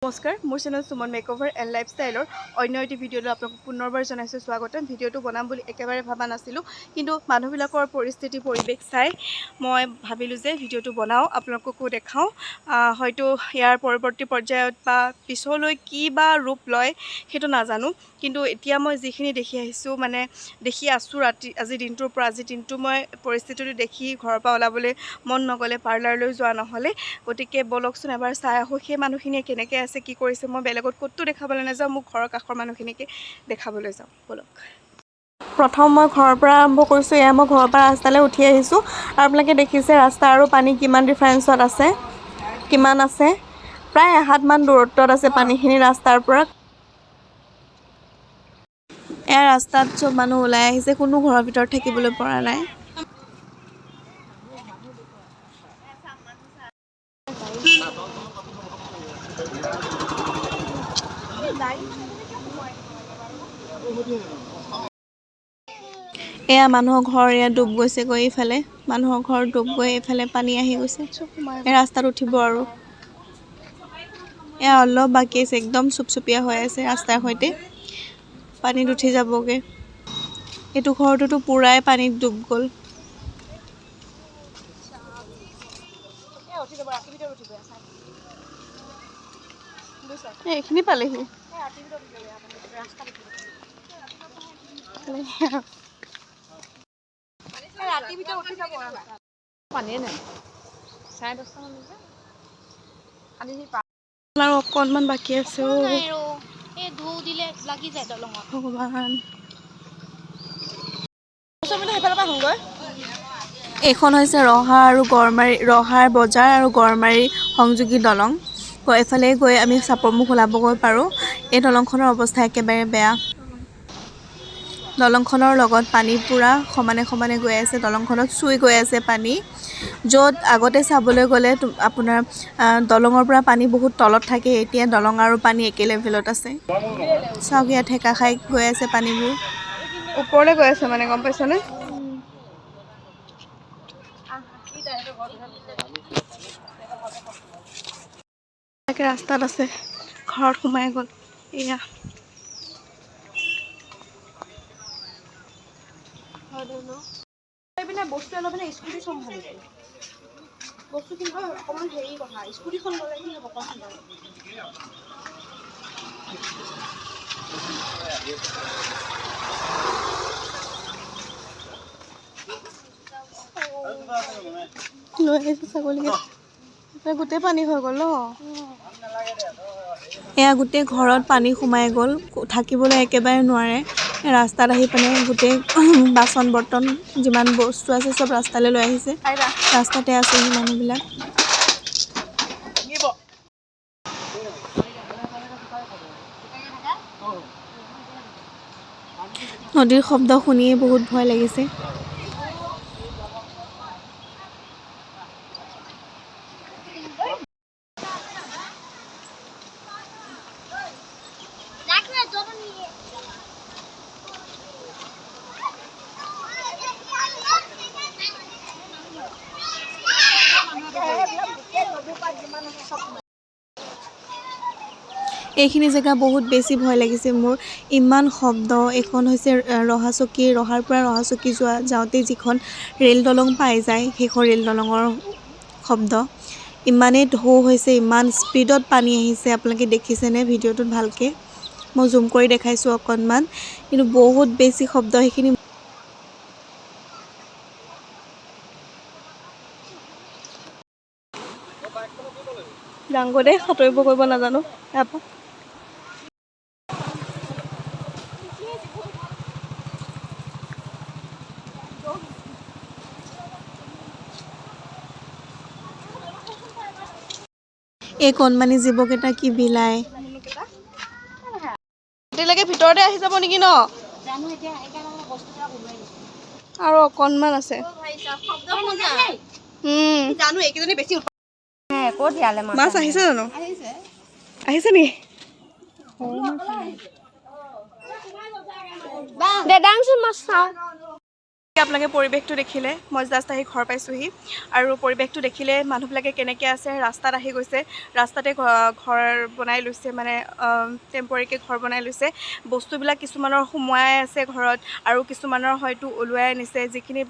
নমস্কাৰ, মোৰ channel Suman makeover and লাইফষ্টাইলৰ অন্য এটি ভিডিঅ'লৈ আপোনালোকক পুনৰবাৰ জনাইছোঁ স্বাগতম। ভিডিঅ'টো বনাম বুলি একেবাৰে ভবা নাছিলোঁ, কিন্তু মানুহবিলাকৰ পৰিস্থিতি পৰিৱেশ চাই মই ভাবিলোঁ যে ভিডিঅ'টো বনাওঁ, আপোনালোককো দেখাওঁ। হয়তো ইয়াৰ পৰৱৰ্তী পৰ্যায়ত বা পিছলৈ কি বা ৰূপ লয় সেইটো নাজানো, কিন্তু এতিয়া মই যিখিনি দেখি আহিছোঁ, মানে দেখি আছোঁ, ৰাতি আজি দিনটোৰ পৰা আজি দিনটো মই পৰিস্থিতিটো দেখি ঘৰৰ পৰা ওলাবলৈ মন নগ'লে, পাৰ্লাৰলৈ যোৱা নহ'লে। গতিকে ব'লকচোন এবাৰ চাই আহোঁ সেই মানুহখিনিয়ে কেনেকৈ আছে, কি কৰিছে। মই বেলেগত ক'তো দেখাবলৈ নাযাওঁ, মোৰ ঘৰৰ কাষৰ মানুহখিনিকে দেখাবলৈ যাওঁ। ব'লক। প্ৰথম মই ঘৰৰ পৰা আৰম্ভ কৰিছোঁ। এয়া মই ঘৰৰ পৰা ৰাস্তালৈ উঠি আহিছোঁ আৰু আপোনালোকে দেখিছে ৰাস্তা আৰু পানী কিমান ডিফাৰেঞ্চত আছে, কিমান আছে। প্ৰায় এহাতমান দূৰত্বত আছে পানীখিনি ৰাস্তাৰ পৰা। এয়া ৰাস্তাত চব মানুহ ওলাই আহিছে, কোনো ঘৰৰ ভিতৰত থাকিবলৈ পৰা নাই। এয়া মানুহৰ ঘৰ, এয়া ডুব গৈছেগৈ। এইফালে মানুহৰ ঘৰ ডুব গৈ এইফালে পানী আহি গৈছে। এই ৰাস্তাত উঠিব আৰু এয়া অলপ বাকী আছে, একদম চুপচুপীয়া হৈ আছে ৰাস্তাৰ সৈতে, পানীত উঠি যাবগৈ। এইটো ঘৰটোতো পূৰাই পানীত ডুব গ'ল। এইখিনি পালেহি। পানীয়ে নাই, 10:30মান বাজিছে। আৰু অকণমান বাকী আছে অ'। নাই আৰু এই ঢৌ দিলে লাগি যায় দলঙত। ভগৱান। এইখন হৈছে ৰহা আৰু গড়মাৰী, ৰহাৰ বজাৰ আৰু গড়মাৰী সংযোগী দলং। এইফালে গৈ আমি চাপৰমুখ ওলাবগৈ পাৰোঁ। এই দলংখনৰ অৱস্থা একেবাৰে বেয়া। দলংখনৰ লগত পানী পূৰা সমানে সমানে গৈ আছে, দলংখনত চুই গৈ আছে পানী। য'ত আগতে চাবলৈ গ'লে আপোনাৰ দলঙৰ পৰা পানী বহুত তলত থাকে, এতিয়া দলং আৰু পানী একে লেভেলত আছে। চাওক, ইয়াত ঠেকা খাই গৈ আছে পানীবোৰ ওপৰলৈ গৈ আছে, মানে গম পাইছনে? তাকে ৰাস্তাত আছে, ঘৰত সোমাই গ'ল। এয়া বস্তু অলপ স্কুটি চম্ভালি বস্তু, কিন্তু অকণমান হেৰি কথা, স্কুটিখন ল'লে কি হ'ব কচোন বাৰু? লৈ আহিছোঁ ছাগলীকেইটা, গোটেই পানী হৈ গ'ল ন। এয়া গোটেই ঘৰত পানী সোমাই গ'ল, থাকিবলৈ একেবাৰে নোৱাৰে। ৰাস্তাত আহি পিনে গোটেই বাচন বৰ্তন যিমান বস্তু আছে চব ৰাস্তালৈ লৈ আহিছে। ৰাস্তাতে আছেহি মানুহবিলাক। নদীৰ শব্দ শুনিয়ে বহুত ভয় লাগিছে। এইখিনি জেগা বহুত বেছি ভয় লাগিছে মোৰ, ইমান শব্দ। এইখন হৈছে ৰহা চকী, ৰহাৰ পৰা ৰহা চকী যাওঁতে যিখন ৰেল দলং পাই যায়, সেইখন ৰেল দলঙৰ শব্দ। ইমানেই ঢৌ হৈছে, ইমান স্পীডত পানী আহিছে, আপোনালোকে দেখিছেনে ভিডিঅ'টোত ভালকৈ? মই জুম কৰি দেখাইছোঁ অকণমান, কিন্তু বহুত বেছি শব্দ সেইখিনি। ডাঙৰ দেই, সাঁতুৰিব কৰিব নাজানো ইয়াৰ পৰা। এই কণমানি জীৱকেইটা কি বিলাই। ৰাতিলৈকে ভিতৰতে আহি যাব নেকি ন? আৰু অকণমান আছে। জানো এইকেইজনী বেছি মাছ আহিছে জানো? আহিছে নেকি? দে দাংচোন মাছ চাওঁ। আপোনালোকে পৰিৱেশটো দেখিলে। মই জাষ্ট আহি ঘৰ পাইছোঁহি আৰু পৰিৱেশটো দেখিলে, মানুহবিলাকে কেনেকৈ আছে। ৰাস্তাত আহি গৈছে, ৰাস্তাতে ঘৰ বনাই লৈছে, মানে টেম্পৰেৰীকৈ ঘৰ বনাই লৈছে। বস্তুবিলাক কিছুমানৰ সোমোৱাই আছে ঘৰত আৰু কিছুমানৰ হয়তো ওলোৱাই আনিছে। যিখিনি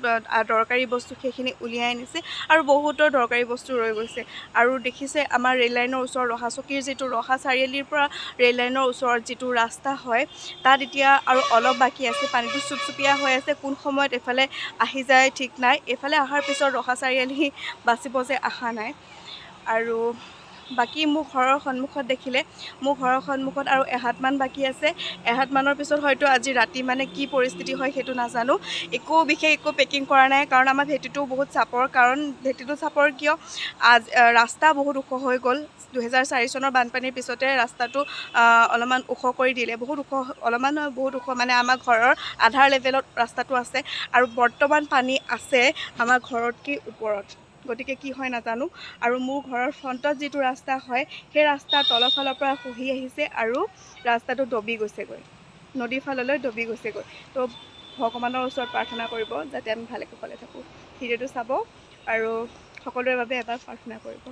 দৰকাৰী বস্তু, সেইখিনি উলিয়াই আনিছে আৰু বহুতৰ দৰকাৰী বস্তু ৰৈ গৈছে। আৰু দেখিছে, আমাৰ ৰে'ল লাইনৰ ওচৰৰ ৰহা চকীৰ যিটো, ৰহা চাৰিআলিৰ পৰা ৰে'ল লাইনৰ ওচৰত যিটো ৰাস্তা হয়, তাত এতিয়া আৰু অলপ বাকী আছে। পানীটো চুপচুপীয়া হৈ আছে, কোন সময়ত এইফালে আহি যায় ঠিক নাই। এইফালে অহাৰ পিছত ৰহা চাৰিআলি বাচিব যে আশা নাই। আৰু বাকী মোৰ ঘৰৰ সন্মুখত দেখিলে, মোৰ ঘৰৰ সন্মুখত আৰু এহাতমান বাকী আছে। এহাতমানৰ পিছত হয়তো আজি ৰাতি মানে কি পৰিস্থিতি হয় সেইটো নাজানো। একো বিশেষ একো পেকিং কৰা নাই, কাৰণ আমাৰ ভেটিটো বহুত চাপৰ। কাৰণ ভেটিটো চাপৰ কিয়? আজ ৰাস্তা বহুত ওখ হৈ গ'ল। 2004 চনৰ বানপানীৰ পিছতে ৰাস্তাটো অলপমান ওখ কৰি দিলে। বহুত ওখ, অলপমান নহয়, বহুত ওখ। মানে আমাৰ ঘৰৰ আধাৰ লেভেলত ৰাস্তাটো আছে আৰু বৰ্তমান পানী আছে আমাৰ ঘৰতকৈ ওপৰত। গতিকে কি হয় নাজানো। আৰু মোৰ ঘৰৰ ফ্ৰণ্টত যিটো ৰাস্তা হয়, সেই ৰাস্তাৰ তলৰ ফালৰ পৰা খহি আহিছে আৰু ৰাস্তাটো দবি গৈছেগৈ, নদীৰ ফাললৈ দবি গৈছেগৈ। তো ভগৱানৰ ওচৰত প্ৰাৰ্থনা কৰিব যাতে আমি ভালে কুশলে থাকোঁ। ভিডিঅ'টো চাব আৰু সকলোৰে বাবে এবাৰ প্ৰাৰ্থনা কৰিব।